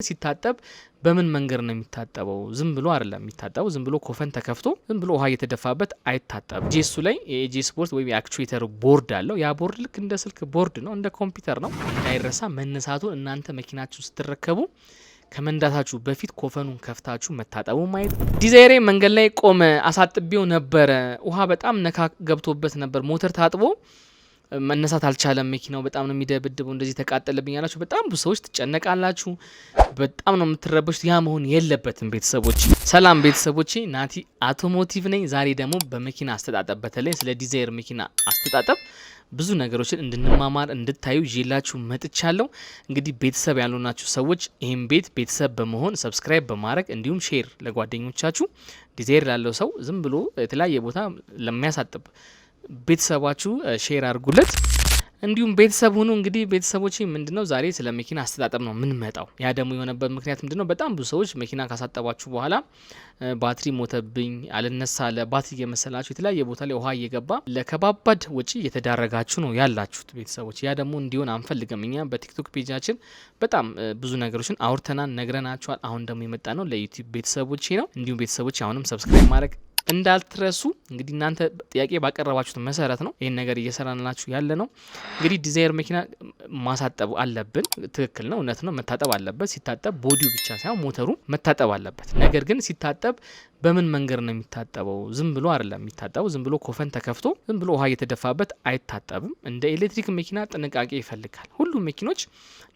ሲታጠብ በምን መንገድ ነው የሚታጠበው? ዝም ብሎ አይደለም የሚታጠበው። ዝም ብሎ ኮፈን ተከፍቶ ዝም ብሎ ውሃ እየተደፋበት አይታጠብም። AGS ኡ ላይ የ AGS board ወይም የ actuator board አለው። ያ ቦርድ ልክ እንደ ስልክ ቦርድ ነው፣ እንደ ኮምፒውተር ነው። እንዳይረሳ መነሳቱን እናንተ መኪናችሁ ስትረከቡ ከመንዳታችሁ በፊት ኮፈኑን ከፍታችሁ መታጠቡ ማየት። ዲዛይሬ መንገድ ላይ ቆመ፣ አሳጥቤው ነበረ። ውሃ በጣም ነካ ገብቶበት ነበር። ሞተር ታጥቦ መነሳት አልቻለም። መኪናው በጣም ነው የሚደብድበው፣ እንደዚህ ተቃጠለብኝ ያላችሁ በጣም ብዙ ሰዎች ትጨነቃላችሁ። በጣም ነው የምትረበሹት። ያ መሆን የለበትም ቤተሰቦች። ሰላም ቤተሰቦቼ፣ ናቲ አውቶሞቲቭ ነኝ። ዛሬ ደግሞ በመኪና አስተጣጠብ፣ በተለይ ስለ ዲዛይር መኪና አስተጣጠብ ብዙ ነገሮችን እንድንማማር እንድታዩ ይዤላችሁ መጥቻለሁ። እንግዲህ ቤተሰብ ያልሆናችሁ ሰዎች ይህም ቤት ቤተሰብ በመሆን subscribe በማድረግ እንዲሁም share ለጓደኞቻችሁ፣ ዲዛይር ላለው ሰው፣ ዝም ብሎ የተለያየ ቦታ ለሚያሳጥብ ቤተሰባችሁ share አድርጉለት። እንዲሁም ቤተሰብ ሁኑ። እንግዲህ ቤተሰቦች፣ ምንድነው ዛሬ ስለ መኪና አስተጣጠብ ነው የምንመጣው። ያ ደግሞ የሆነበት ምክንያት ምንድነው? በጣም ብዙ ሰዎች መኪና ካሳጠባችሁ በኋላ ባትሪ ሞተብኝ፣ አልነሳ አለ፣ ባትሪ እየመሰላችሁ የተለያየ ቦታ ላይ ውሃ እየገባ ለከባባድ ወጪ እየተዳረጋችሁ ነው ያላችሁት ቤተሰቦች። ያ ደግሞ እንዲሆን አንፈልግም። እኛ በቲክቶክ page ኣችን በጣም ብዙ ነገሮችን አውርተናል፣ ነግረናችኋል። አሁን ደግሞ የመጣ ነው ለዩቲዩብ ቤተሰቦቼ ነው። እንዲሁም ቤተሰቦች አሁንም subscribe ማድረግ እንዳትረሱ። እንግዲህ እናንተ ጥያቄ ባቀረባችሁት መሰረት ነው ይህን ነገር እየሰራንላችሁ ያለ ነው። እንግዲህ ዲዛይር መኪና ማሳጠብ አለብን። ትክክል ነው፣ እውነት ነው። መታጠብ አለበት። ሲታጠብ body ው ብቻ ሳይሆን ሞተሩ መታጠብ አለበት። ነገር ግን ሲታጠብ በምን መንገድ ነው የሚታጠበው? ዝም ብሎ አይደለም የሚታጠበው። ዝም ብሎ ኮፈን ተከፍቶ ዝም ብሎ ውሃ እየተደፋበት አይታጠብም። እንደ ኤሌክትሪክ መኪና ጥንቃቄ ይፈልጋል። ሁሉም መኪኖች፣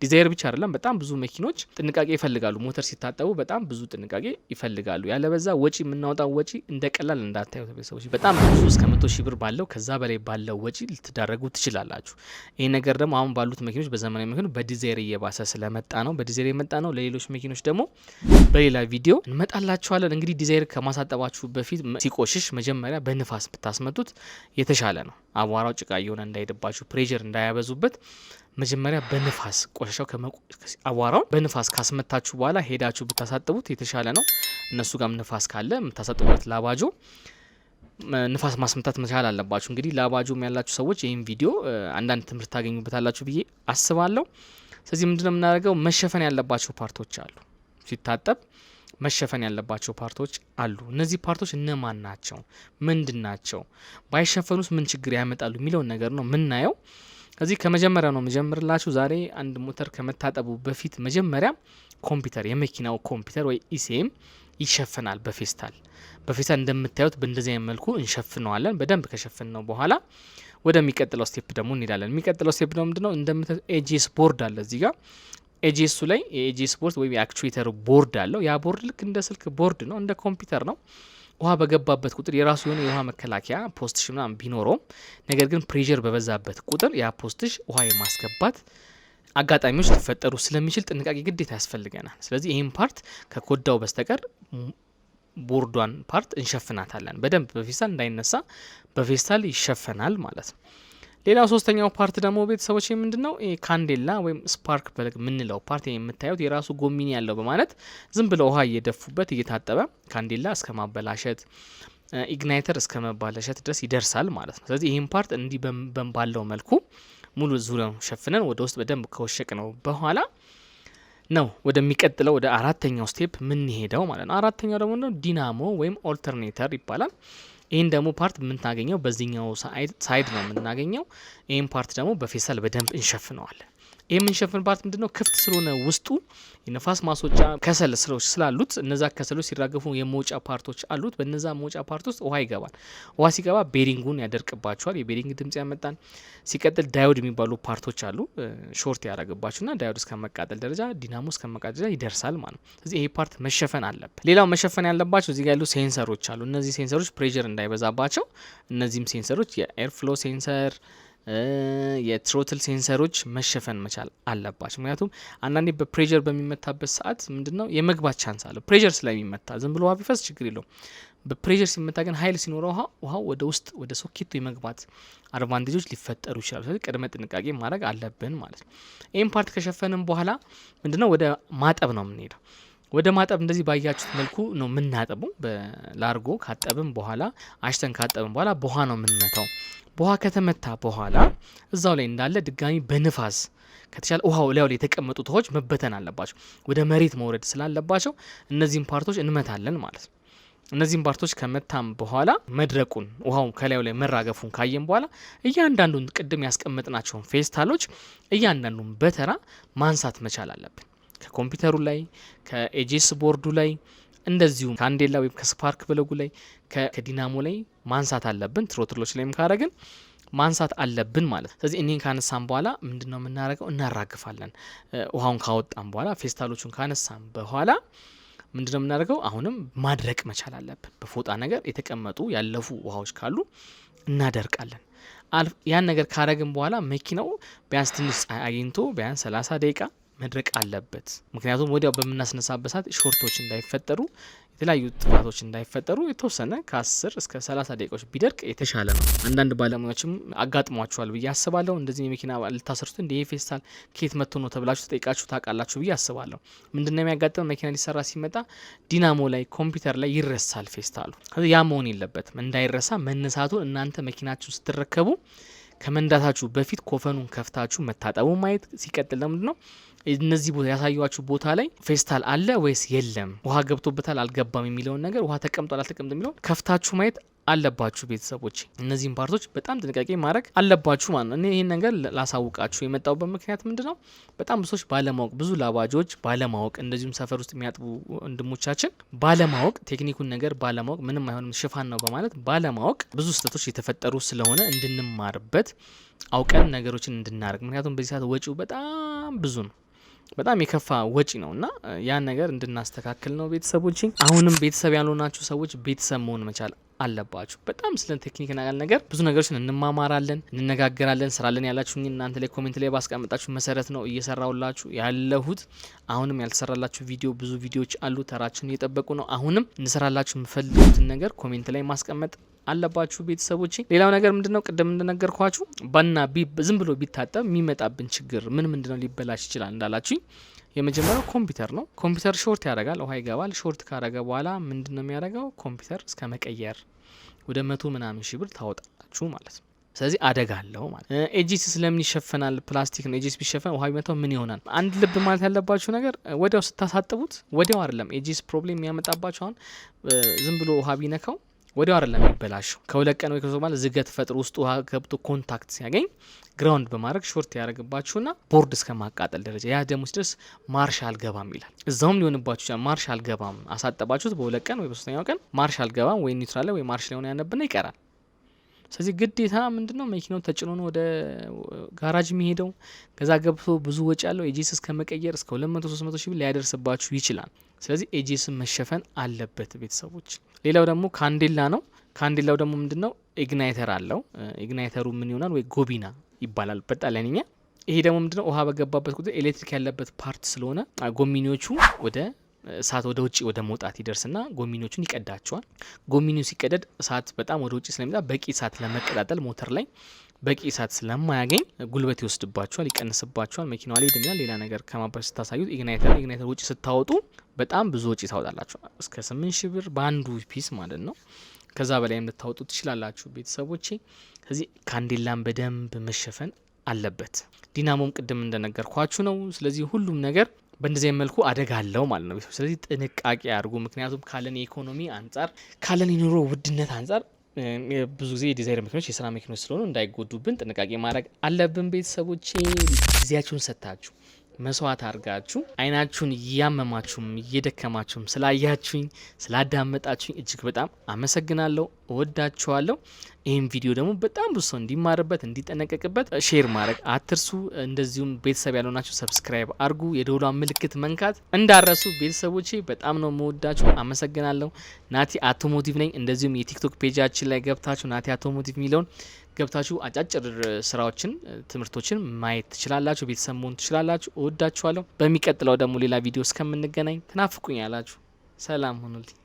ዲዛይር ብቻ አይደለም፣ በጣም ብዙ መኪኖች ጥንቃቄ ይፈልጋሉ። ሞተር ሲታጠቡ በጣም ብዙ ጥንቃቄ ይፈልጋሉ። ያለበዛ ወጪ፣ የምናወጣው ወጪ እንደ ቀላል እንዳታዩት ቤተሰቦች። በጣም ብዙ እስከ 100,000 ብር ባለው ከዛ በላይ ባለው ወጪ ልትዳረጉ ትችላላችሁ። ይህ ነገር ደግሞ አሁን ባሉት መኪኖች፣ በዘመናዊ መኪኖች፣ በዲዛይር እየባሰ ስለመጣ ነው። በዲዛይር የመጣ ነው። ለሌሎች መኪኖች ደግሞ በሌላ ቪዲዮ እንመጣላችኋለን። እንግዲህ ዲዛይር ከማሳጠባችሁ በፊት ሲቆሽሽ መጀመሪያ በንፋስ ብታስመቱት የተሻለ ነው። አቧራው ጭቃ እየሆነ እንዳይሄድባችሁ፣ pressure እንዳያበዙበት መጀመሪያ በንፋስ ቆሻሻው፣ አቧራውን በንፋስ ካስመታችሁ በኋላ ሄዳችሁ ብታሳጥቡት የተሻለ ነው። እነሱ ጋርም ንፋስ ካለ የምታሳጥቡበት ላባጆ ንፋስ ማስመታት መቻል አለባችሁ። እንግዲህ ላባጆም ያላችሁ ሰዎች ይህም ቪዲዮ አንዳንድ ትምህርት ታገኙበታላችሁ ብዬ አስባለሁ። ስለዚህ ምንድነው የምናደርገው? መሸፈን ያለባቸው part ኦች አሉ። ሲታጠብ መሸፈን ያለባቸው part ኦች አሉ። እነዚህ part ኦች እነማን ናቸው? ምንድን ናቸው? ባይሸፈኑስ ምን ችግር ያመጣሉ? የሚለውን ነገር ነው የምናየው። ከዚህ ከመጀመሪያ ነው የምጀምርላችሁ። ዛሬ አንድ ሞተር ከመታጠቡ በፊት መጀመሪያ ኮምፒውተር፣ የመኪናው ኮምፒውተር ወይ ECM ይሸፈናል በፌስታል። በፌስታል እንደምታዩት በእንደዚህ አይነት መልኩ እንሸፍነዋለን። በደንብ ከሸፈንነው በኋላ ወደሚቀጥለው step ደግሞ እንሄዳለን። የሚቀጥለው step ደግሞ ምንድነው? እንደምታዩት AGS board አለ እዚህ ጋር። AGS ኡ ላይ የ AGS board ወይም የ actuator board አለው። ያ ቦርድ ልክ እንደ ስልክ ቦርድ ነው፣ እንደ ኮምፒውተር ነው። ውሃ በገባበት ቁጥር የራሱ የሆነ የውሃ መከላከያ ፖስትሽ ምናምን ቢኖረውም ነገር ግን pressure በበዛበት ቁጥር ያ ፖስትሽ ውሃ የማስገባት አጋጣሚዎች ሊፈጠሩ ስለሚችል ጥንቃቄ ግዴታ ያስፈልገናል። ስለዚህ ይህን part ከኮዳው በስተቀር board ዷን part እንሸፍናታለን። በደንብ በፌስታል እንዳይነሳ በፌስታል ይሸፈናል ማለት ነው። ሌላው ሶስተኛው part ደግሞ ቤተሰቦች ምንድን ነው? ካንዴላ ወይም spark plug የምንለው part የምታዩት የራሱ ጎሚኒ ያለው በማለት ዝም ብለው ውሃ እየደፉበት እየታጠበ ካንዴላ እስከ ማበላሸት፣ igniter እስከ መባለሸት ድረስ ይደርሳል ማለት ነው። ስለዚህ ይህን part እንዲህ ባለው መልኩ ሙሉ ዙሪያውን ሸፍነን ወደ ውስጥ በደንብ ከወሸቅነው በኋላ ነው ወደሚቀጥለው ወደ አራተኛው step ምንሄደው ማለት ነው። አራተኛው ደግሞ ዲናሞ ወይም alternator ይባላል። ይህን ደግሞ part የምናገኘው በዚህኛው side ነው የምናገኘው። ይህን part ደግሞ በፌስታል በደንብ እንሸፍነዋለን። ይህ የምንሸፍን part ምንድነው? ክፍት ስለሆነ ውስጡ የነፋስ ማስወጫ ከሰል ስሮች ስላሉት እነዛ ከሰሎች ሲራገፉ የመውጫ part ኦች አሉት። በነዛ መውጫ part ውስጥ ውሃ ይገባል። ውሃ ሲገባ bearing ኡን ያደርቅባቸዋል። የ bearing ድምጽ ያመጣል። ሲቀጥል diode የሚባሉ part ኦች አሉ። short ያደረግባቸውና diode እስከ መቃጠል ደረጃ፣ ዲናሞ እስከ መቃጠል ደረጃ ይደርሳል ማለት ነው። ስለዚህ ይሄ part መሸፈን አለበት። ሌላው መሸፈን ያለባቸው እዚህ ጋር ያሉ sensor ኦች አሉ። እነዚህ sensor ኦች pressure እንዳይበዛባቸው እነዚህም sensor ኦች የ air flow sensor፣ የ throttle sensor ኦች መሸፈን መቻል አለባቸው። ምክንያቱም አንዳንዴ በ pressure በሚመታበት ሰዓት ምንድነው የመግባት chance አለው። pressure ስለሚመታ ዝም ብሎ ውሃ ቢፈስ ችግር የለውም። በ pressure ሲመታ ግን ኃይል ሲኖረው ውሃው ወደ ውስጥ ወደ ሶኬቱ የመግባት advantage ኦች ሊፈጠሩ ይችላሉ። ስለዚህ ቅድመ ጥንቃቄ ማድረግ አለብን ማለት ነው። ይህም part ከሸፈንም በኋላ ምንድነው ወደ ማጠብ ነው የምንሄደው። ወደ ማጠብ እንደዚህ ባያችሁት መልኩ ነው የምናጠበው። በላርጎ ካጠብን በኋላ፣ አሽተን ካጠብን በኋላ በውሃ ነው የምንመታው። በውሃ ከተመታ በኋላ እዛው ላይ እንዳለ ድጋሚ በንፋስ ከተቻለ ውሃው ላዩ ላይ የተቀመጡት ውሃዎች መበተን አለባቸው፣ ወደ መሬት መውረድ ስላለባቸው እነዚህን part ኦች እንመታለን ማለት ነው። እነዚህን part ኦች ከመታም በኋላ መድረቁን፣ ውሃው ከላዩ ላይ መራገፉን ካየን በኋላ እያንዳንዱን ቅድም ያስቀመጥናቸውን ፌስታሎች እያንዳንዱን በተራ ማንሳት መቻል አለብን። ከኮምፒውተሩ ላይ፣ ከ AGS board ኡ ላይ፣ እንደዚሁም ካንዴላ ወይም ከ spark plug ኡ ላይ፣ ከዲናሞ ላይ ማንሳት አለብን። Throttle ኦች ላይም ካረግን ማንሳት አለብን ማለት ነው። ስለዚህ እኒህን ካነሳን በኋላ ምንድነው የምናደርገው? እናራግፋለን። ውሃውን ካወጣን በኋላ፣ ፌስታሎቹን ካነሳን በኋላ ምንድነው የምናደርገው? አሁንም ማድረቅ መቻል አለብን። በፎጣ ነገር የተቀመጡ ያለፉ ውሃዎች ካሉ እናደርቃለን። ያን ነገር ካረግን በኋላ መኪናው ቢያንስ ትንሽ ፀሐይ አግኝቶ ቢያንስ 30 ደቂቃ መድረቅ አለበት። ምክንያቱም ወዲያው በምናስነሳበት ሰዓት short ኦች እንዳይፈጠሩ፣ የተለያዩ ጥፋቶች እንዳይፈጠሩ የተወሰነ ከ10 እስከ 30 ደቂቃዎች ቢደርቅ የተሻለ ነው። አንዳንድ ባለሙያዎችም አጋጥሟቸዋል ብዬ አስባለሁ። እንደዚህ የመኪና ልታሰርቱ እንደ ይሄ ፌስታል ከየት መጥቶ ነው ተብላችሁ ተጠይቃችሁ ታውቃላችሁ ብዬ አስባለሁ። ምንድነው የሚያጋጥመው? መኪና ሊሰራ ሲመጣ ዲናሞ ላይ፣ ኮምፒውተር ላይ ይረሳል ፌስታሉ። ያ መሆን የለበትም። እንዳይረሳ መነሳቱን እናንተ መኪናችሁ ስትረከቡ ከመንዳታችሁ በፊት ኮፈኑን ከፍታችሁ መታጠቡ ማየት። ሲቀጥል ለምንድን ነው እነዚህ ቦታ ያሳዩዋችሁ ቦታ ላይ ፌስታል አለ ወይስ የለም፣ ውሃ ገብቶበታል አልገባም የሚለውን ነገር፣ ውሃ ተቀምጧል አልተቀምጦ የሚለውን ከፍታችሁ ማየት አለባችሁ። ቤተሰቦች እነዚህን part ኦች በጣም ጥንቃቄ ማድረግ አለባችሁ ማለት ነው። እኔ ይህን ነገር ላሳውቃችሁ የመጣሁበት ምክንያት ምንድነው? በጣም ብዙ ሰዎች ባለማወቅ፣ ብዙ ላባጆች ባለማወቅ፣ እንደዚሁም ሰፈር ውስጥ የሚያጥቡ ወንድሞቻችን ባለማወቅ፣ ቴክኒኩን ነገር ባለማወቅ፣ ምንም አይሆንም ሽፋን ነው በማለት ባለማወቅ ብዙ ስህተቶች የተፈጠሩ ስለሆነ እንድንማርበት፣ አውቀን ነገሮችን እንድናደርግ። ምክንያቱም በዚህ ሰዓት ወጪው በጣም ብዙ ነው። በጣም የከፋ ወጪ ነው እና ያን ነገር እንድናስተካክል ነው ቤተሰቦች። አሁንም ቤተሰብ ያልሆናችሁ ሰዎች ቤተሰብ መሆን መቻል አለባችሁ። በጣም ስለ ቴክኒክ ነገር ብዙ ነገሮችን እንማማራለን፣ እንነጋገራለን። ስራለን ያላችሁኝ እናንተ ላይ comment ላይ ባስቀመጣችሁ መሰረት ነው እየሰራሁላችሁ ያለሁት። አሁንም ያልተሰራላችሁ ቪዲዮ ብዙ ቪዲዮዎች አሉ፣ ተራችሁን እየጠበቁ ነው። አሁንም እንሰራላችሁ የምፈልጉትን ነገር comment ላይ ማስቀመጥ አለባችሁ ቤተሰቦች። ሌላው ነገር ምንድነው? ቅድም እንደነገርኳችሁ ባና ዝም ብሎ ቢታጠብ የሚመጣብን ችግር ምን ምንድነው ሊበላሽ ይችላል እንዳላችሁኝ፣ የመጀመሪያው ኮምፒውተር ነው። ኮምፒውተር short ያደርጋል፣ ውሃ ይገባል። Short ካረገ በኋላ ምንድነው የሚያደርገው? ኮምፒውተር እስከ መቀየር ወደ 100 ምናምን ሺህ ብር ታወጣላችሁ ማለት ነው። ስለዚህ አደጋ አለው ማለት ነው። AGS ስለምን ይሸፈናል? ፕላስቲክ ነው። AGS ቢሸፈን ውሃ ቢመታው ምን ይሆናል? አንድ ልብ ማለት ያለባችሁ ነገር ወዲያው ስታሳጥቡት ወዲያው አይደለም AGS problem የሚያመጣባችሁ። አሁን ዝም ብሎ ውሃ ቢነካው ወዲያው አይደለም የሚበላሸው። ከ2 ቀን ወይ ከሶስት ማለት ዝገት ፈጥሮ ውስጥ ውሃ ገብቶ contact ሲያገኝ ground በማድረግ short ያደርግባችሁና ቦርድ እስከ ማቃጠል ደረጃ፣ ያ ደግሞ ሲደርስ ማርሽ አልገባም ይላል። እዛውም ሊሆንባችሁ ይችላል። ማርሽ አልገባም፣ አሳጠባችሁት በ2 ቀን ወይ በሶስተኛው ቀን ማርሽ አልገባም፣ ወይ neutral ወይ ማርሽ ላይ ሆነ ያነብና ይቀራል። ስለዚህ ግዴታ ምንድነው መኪናው ተጭኖ ነው ወደ ጋራጅ የሚሄደው። ከዛ ገብቶ ብዙ ወጪ ያለው AGS እስከ መቀየር እስከ 200 300 ሺህ ብር ሊያደርስባችሁ ይችላል። ስለዚህ AGS መሸፈን አለበት ቤተሰቦች። ሌላው ደግሞ ካንዴላ ነው። ካንዴላው ደግሞ ምንድነው igniter አለው። Igniter ኡ ምን ይሆናል? ወይ ጎቢና ይባላል በጣሊያንኛ። ይሄ ደግሞ ምንድነው ውሃ በገባበት ቁጥር ኤሌክትሪክ ያለበት part ስለሆነ ጎሚኒዎቹ ወደ እሳት ወደ ውጪ ወደ መውጣት ይደርስና ጎሚኒዎቹን ይቀዳቸዋል። ጎሚኒው ሲቀደድ እሳት በጣም ወደ ውጪ ስለሚወጣ በቂ እሳት ለመቀጣጠል ሞተር ላይ በቂ እሳት ስለማያገኝ ጉልበት ይወስድባቸዋል፣ ይቀንስባቸዋል። መኪናዋ ላይ ይድናል። ሌላ ነገር ከማባሽ ስታሳዩት igniter ውጪ ስታወጡ በጣም ብዙ ወጪ ታወጣላችሁ። እስከ 8,000 ብር በአንዱ piece ማለት ነው። ከዛ በላይ ልታወጡ ትችላላችሁ ቤተሰቦቼ። ስለዚህ ካንዴላን በደንብ መሸፈን አለበት። ዲናሞም ቅድም እንደነገርኳችሁ ነው። ስለዚህ ሁሉም ነገር በእንደዚህ መልኩ አደጋ አለው ማለት ነው። ስለዚህ ጥንቃቄ አድርጉ። ምክንያቱም ካለን የኢኮኖሚ አንጻር፣ ካለን የኑሮ ውድነት አንጻር ብዙ ጊዜ የዲዛይር መኪኖች የስራ መኪኖች ስለሆኑ እንዳይጎዱብን ጥንቃቄ ማድረግ አለብን። ቤተሰቦቼ ጊዜያችሁን ሰጥታችሁ፣ መስዋዕት አድርጋችሁ፣ አይናችሁን እያመማችሁም እየደከማችሁም ስላያችሁኝ፣ ስላዳመጣችሁኝ እጅግ በጣም አመሰግናለሁ። እወዳችኋለሁ። ይህም ቪዲዮ ደግሞ በጣም ብዙ ሰው እንዲማርበት፣ እንዲጠነቀቅበት share ማድረግ አትርሱ። እንደዚሁም ቤተሰብ ያልሆናችሁ subscribe አድርጉ፣ የደወሏን ምልክት መንካት እንዳትረሱ። ቤተሰቦቼ በጣም ነው የምወዳችሁ። አመሰግናለሁ። ናቲ አውቶሞቲቭ ነኝ። እንደዚሁም የቲክቶክ page ኣችን ላይ ገብታችሁ ናቲ አውቶሞቲቭ የሚለውን ገብታችሁ አጫጭር ስራዎችን፣ ትምህርቶችን ማየት ትችላላችሁ። ቤተሰብ መሆን ትችላላችሁ። እወዳችኋለሁ። በሚቀጥለው ደግሞ ሌላ ቪዲዮ እስከምንገናኝ ትናፍቁኛላችሁ። ሰላም ሁኑልኝ።